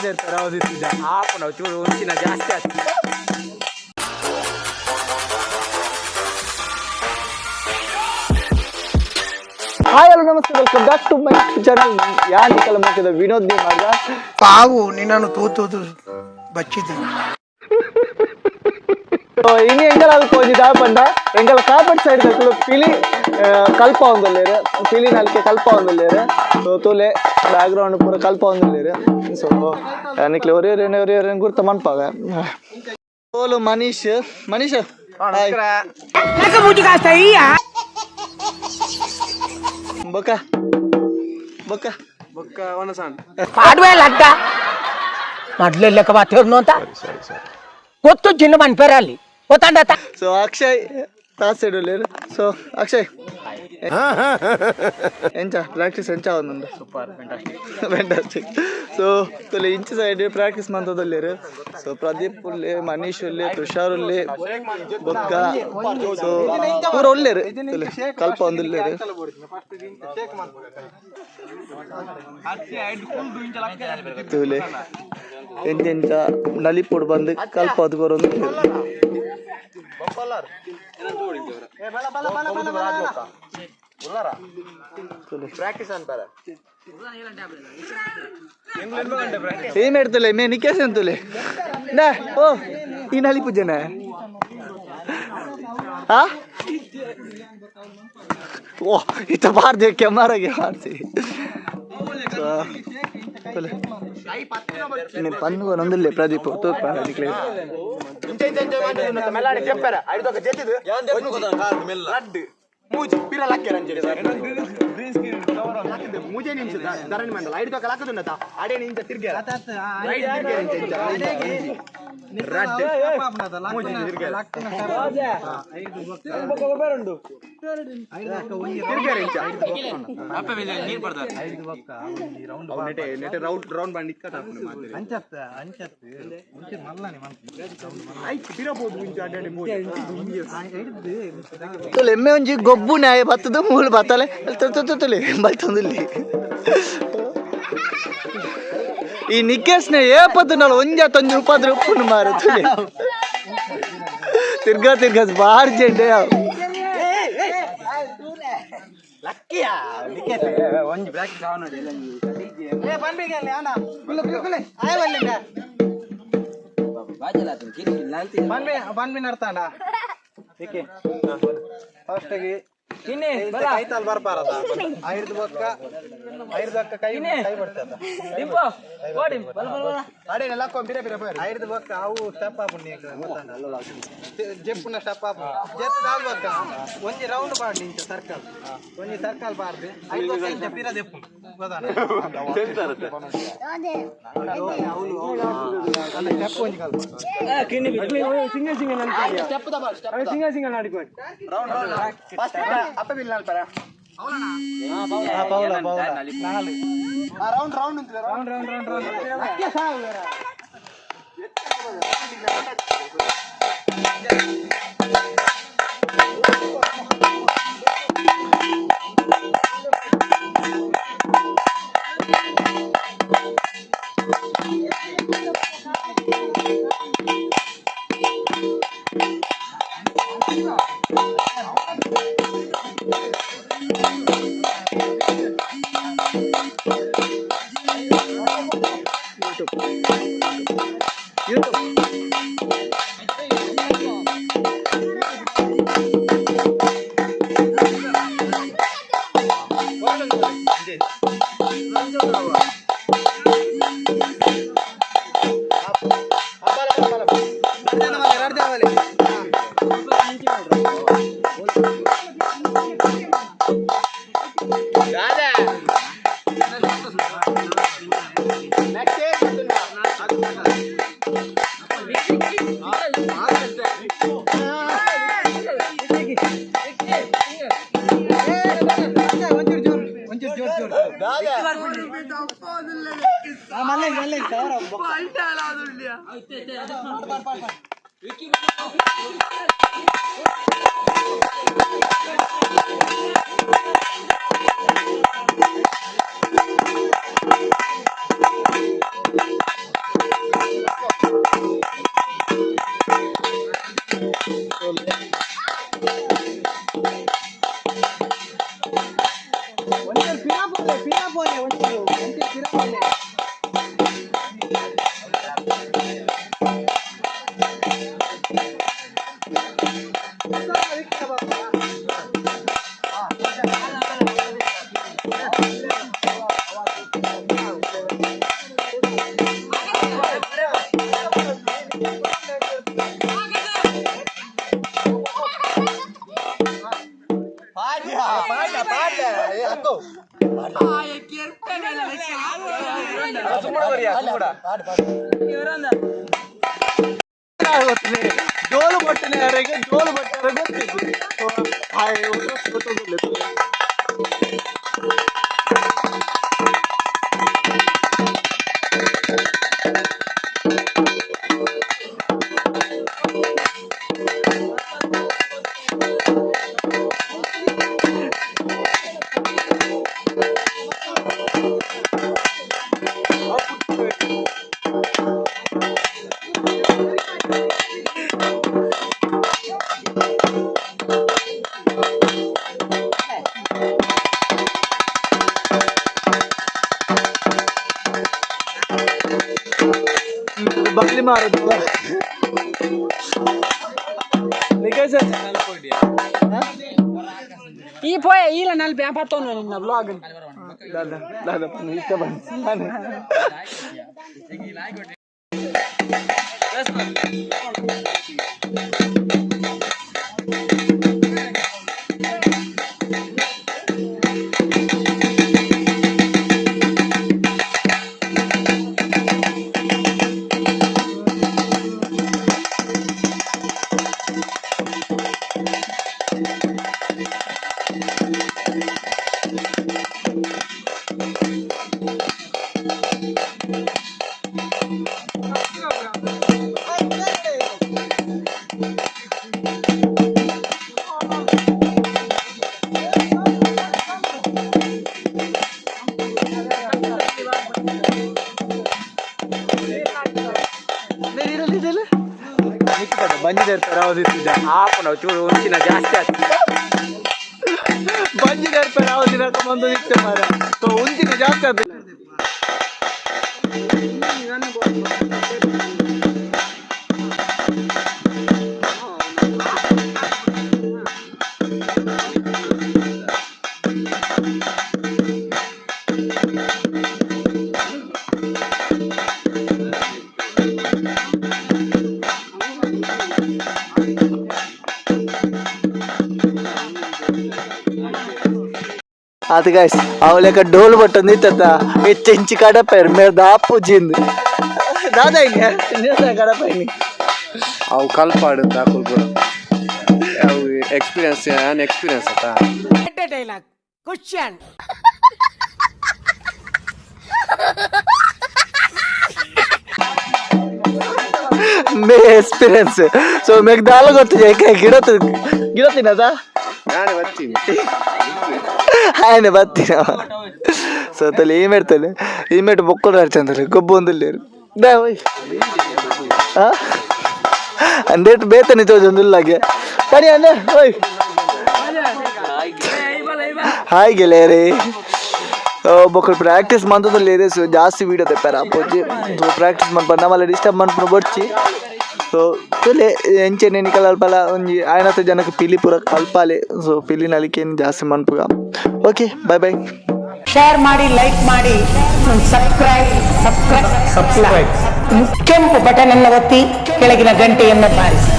ಆಪುಂಡು ಚೂರು ಉಂಚಿನ ಜಾಸ್ತಿ ಆಗ್ತದೆ. Hi, hello, namaste, welcome back to my channel. ಯಾನ್ ನಿಕಲ ಮಕ್ಕದ ವಿನೋದ್ ನಿ ಮಾರ್ಗ. ಪಾವು ನಿನ್ನನ್ನು ತೂತುದು ಬಚ್ಚಿದ್ದೇನೆ. ಸೊ ಇನಿ ಎಂಗಲ ಅಲ್ಪ ಒಂಜಿ ದಾಯ ಪಂಡ ಎಂಗಲ ಕಾಪಟ್ ಸೈಡ್ ದಕುಲು ಪಿಲಿ ಕಲ್ಪ ಒಂದುಲ್ಲೆರ್, ಪಿಲಿ ನಲ್ಕೆ ಕಲ್ಪ ಒಂದುಲ್ಲೆರ್. ಸೊ ತೂಲೆ, ಬ್ಯಾಕ್ ಗ್ರೌಂಡ್ ಪೂರ ಕಲ್ಪ ಒಂದುಲ್ಲೆರ್. ಸೊ ನಿಕ್ಲೆ ಒರಿ ಒರಿ ಒರಿ ಒರಿ ಗುರ್ತ ಮನ್ಪಾವೆ. ಓಲು ಮನೀಶ್, ಮನೀಶ್ ಹಾಯ್. ಬೊಕ್ಕ ಬೊಕ್ಕ. ಪಾಡುವೆ ಲಡ್ಡ ಮೊದ್ಲು ಲೆಕ್ಕ ಬಾತಿರ್ನು ಅಂತ ಗೊತ್ತು ಚಿನ್ನ ಮನ್ಪೇರ ಅಲ್ಲಿ ಗೊತ್ತಾಂಡ. ಸೊ ಅಕ್ಷಯ್ ತಾಸ್ ಸೈಡ್ ಉಲ್ಲೆರ್. ಸೊ ಅಕ್ಷಯ್, ಎಂಚ ಪ್ರಾಕ್ಟೀಸ್ ಎಂಚ ಆವೊಂದುಂಡು? Super, fantastic. Fantastic. So ತುಲೆ, ಇಂಚ ಸೈಡ್ ಪ್ರಾಕ್ಟೀಸ್ ಮಂತೊಂದುಲ್ಲೆರ್. ಸೊ ಪ್ರದೀಪ್ ಉಲ್ಲೆ, ಮನೀಶ್ ಉಲ್ಲೆ, ತುಷಾರ್ ಉಲ್ಲೆ, ಬೊಕ್ಕ ಸೊ ಪೂರ ಉಲ್ಲೆರ್. ತುಲೆ, ಕಲ್ಪ ಒಂದುಲ್ಲೆರ್. ತೂಲೆ, ಎಂಚೆಂಚ ನಲಿಪೊಡು ಬಂದು ಕಲ್ಪ ಅದು ಕೊರೊಂದುಲ್ಲೆರ್. ತುಲೆ ಏಮ್ ಎಡ್ತಲೆ ಮೇ ನಿಕೇಶ್ ಅಂತುಲೆ ನಾ. ಓ, ಈ ನಲಿ ಪೂಜೆನ ಆ. ಓ, ಇತ್ತ ಬಾರ್ದೆ, ಕೆಮ್ಮಾರಾಗೆ ಬಾರ್ದಿ. నేను పన్ను కొనందులే ప్రదీప్ తూర్పు. ತುಲೆ, ಎಮ್ಮೆ ಒಂಜಿ ಗೊಬ್ಬು ನ್ಯಾಯ ಬತ್ತದ ಮೂಲು ಬತ್ತಲೆ ತುಲೆ ಬಲ್ತೊಂದುಲ್ಲಿ. ಈ ನಿಕೇಶ್ನ ಏಪತ್ತು ಒಂಜ ತೊಂಜಿ ಉಪಾದ್ರ ಉಪ್ಪುನು ಮಾರ. ತುಲೆ, ತಿರ್ಗಾ ತಿರ್ಗಾ ಬಾರ್ ಜೆಂಡೆ. ಒಂಜಿ ಪ್ರಾಕ್ಟೀಸ್ ಆವ ನೋಡಿ. ಬನ್ಬಿ ನಡ್ತಾಂಡ ಫಸ್ಟ್ ಕೈತಾಲ್ ಬರ್ಪಾರದ. ಐದು ಬೊಕ್ಕ, ಐದು ಬೊಕ್ಕ ಕೈ ಕೈ ಬರ್ತದ. ಐದು ಬೊಕ್ಕ ಅವು ಸ್ಟೆಪ್ ಆಪುಂಡು. ಜೆಪ್ಪುನ ಸ್ಟೆಪ್ ಆಪುಂಡು. ಜೆಪ್ ದಾಲ್ ಬೊಕ್ಕ ಒಂಜಿ ರೌಂಡ್ ಪಾಡ್ಲಿ, ಇಂಚ ಸರ್ಕಲ್, ಒಂಜಿ ಸರ್ಕಲ್ ಪಾಡ್ದು ಐದು ಬೊಕ್ಕ ಇಂಚ ಪಿರ ದೆಪ್ಪುಂಡು, ಗೊತ್ತಾಂಡ? ಸ್ಟೆಪ್ ಒಂಜಿ ಕಲ್ಪ. ಪೌಲ ಪೌಲ. Round round round round round round. YouTube. ಡೋಲು ಬಟ್ಟನೆ ಯಾರಿಗೆ ಡೋಲು ಬಟ್ಟೆ ಗೊತ್ತಿತ್ತು. ಗೊತ್ತೊಂದಿಲ್ಲ. ಬಗ್ಲಿ ಮಾರೋದು ಈ ಪೋಯ ಇಲ್ಲ ನಲ್ ಬ್ಯಾಪತ್ತೋನು ನಿನ್ನ ಬ್ಲಾಗ್. ದಾದಾ ದಾದಾ ಇಷ್ಟ ಬಂದು. ಬಂಜಿದೇರ್ತಾರೆ ಯಾವ್ದಿತ್ತಿದ್ದ ಆಪುಂಡು ಚೂರು ಉಂಚಿನ ಜಾಸ್ತಿ ಆಯ್ತು. ಬಂಜಿದೇರ್ತಾರೆ ಯಾವ ದಿನಕ್ಕೆ ಬಂದು ಇತ್ತೆ ಮಾರ. ಸೊ ಉಂಚಿನ ಜಾಸ್ತಿ ಆಯ್ತು. ಅದು ಗಾಯ್ಸ್ ಅವಲೆಕ ಡೋಲು ಬಟ್ಟೊಂದು ಇತ್ತತ್ತ ಹೆಚ್ಚು ಇಂಚಿ ಕಡಪೇರು ಮೇರ್ ದಾಪು ಜಿಂದು ದಾದಾ ಇಲ್ಲಿ ಕಡಪ ಇಲ್ಲಿ. ಅವು ಕಲ್ಪಾಡು ದಾಖಲು ಪೂರ. ಅವು ಎಕ್ಸ್ಪೀರಿಯನ್ಸ್ ಆನ್ ಎಕ್ಸ್ಪೀರಿಯನ್ಸ್ ಅತ್ತ. Dialogue question. ಮೇ ಎಕ್ಸ್ಪೀರಿಯನ್ಸ್. ಸೊ ಮೇಗ್ ದಾಲ ಗೊತ್ತಿದೆ ಏಕೆ ಗಿಡ ಗಿಡ ತಿನ್ನದ. ನಾನು ಬರ್ತೀನಿ. ఆయన ಬತ್ತೀನ. ಸೊ ತಲೆ ಈ ಮೇಡ್ತಲೆ ಈ ಮೇಟ್ ಬೊಕ್ಕಲು ಅರ್ಚಂತಲೆ ಗೊಬ್ಬು ಒಂದಿಲ್ಲ ದಾ ಓಯ್. ಆ ಅಂದೇಟ್ ಬೇತನೆ ತೋಜೊಂದಿಲ್ಲಾಗೆ ಪನಿ ಅಂದೆ ಓಯ್. ಹಾಯ್ ಗೆಳೆಯರೇ, ಬೊಕ್ಕಲು ಪ್ರಾಕ್ಟೀಸ್ ಮಂತದಲ್ಲಿ ಸೊ ಜಾಸ್ತಿ ವೀಡಿಯೋ ತೆಪ್ಪಾರ ಅಪ್ಪೊಜ್ಜಿ. ಸೊ ಪ್ರಾಕ್ಟೀಸ್ ಮನ್ಪ ನಮ್ಮಲ್ಲ ಡಿಸ್ಟರ್ಬ್ ಮನ್ಪುನ ಬೊಡ್ಚಿ. ಸೊ ತುಲೆ ಎಂಚೆನೆ ನಿಕಲ್ ಅಲ್ಪಲ ಒಂಜಿ ಆಯನತ ಜನಕ್ಕೆ ಪಿಲಿ ಪೂರ ಕಲ್ಪಾಲೆ. ಸೊ ಪಿಲಿ ನಲಿಕೇನು ಜಾಸ್ತಿ ಮನ್ಪುಗ. Okay, bye bye. ಶೇರ್ ಮಾಡಿ, ಲೈಕ್ ಮಾಡಿ, ಸಬ್ಸ್ಕ್ರೈಬ್ ಸಬ್ಸ್ಕ್ರೈಬ್ ಸಬ್ಸ್ಕ್ರೈಬ್. ಕೆಂಪು ಬಟನ್ ಅನ್ನು ಒತ್ತಿ, ಕೆಳಗಿನ ಗಂಟೆಯನ್ನು ಬಾರಿಸಿ.